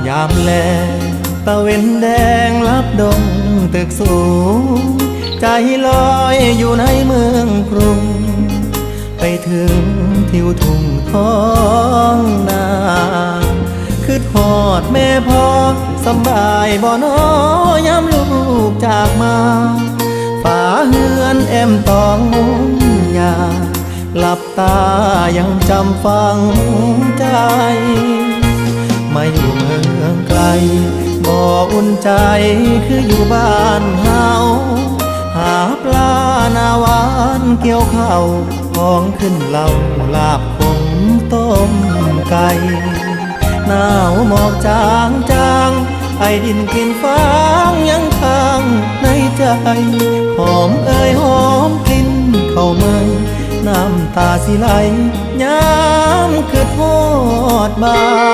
ຍາມແລງ ຕາເວັນແດງລັບດົງຕຶກສູງ ໃຈລອຍຢູ່ໃນເມືອງກຸງ ໄປເຖິງທິວທົ່ງທ້ອງນາ ຄິດຮອດແມ່ພໍ່ ສຳບາຍບໍ່ນໍ ຍາມລູກຈາກມາ ຝາເຮືອນແອ້ມຕອງມຸງຫຍ້າ ຫຼັບຕາຍັງຈຳຝັງໃຈ ມາຢູ່ເມືອງໄກ ບໍ່ອຸ່ນໃຈຄືຢູ່ບ້ານເຮົາ ຫາປາໜ້າຫວ່ານກ່ຽວເຂົ້າ ຂອງຂຶ້ນເຫຼົ້າ ລາບຂົງຕົ້ມໄກ່ ໜາວໝອກຈາງໆ ໄອດິນກິ່ນຟາງຍັງຄ້າງໃນໃຈ ຫອມເອີຍຫອມກິ່ນເຂົ້າໃໝ່ ນ້ຳຕາຊິໄຫຼ ຍາມຄິດຮອດບ້ານ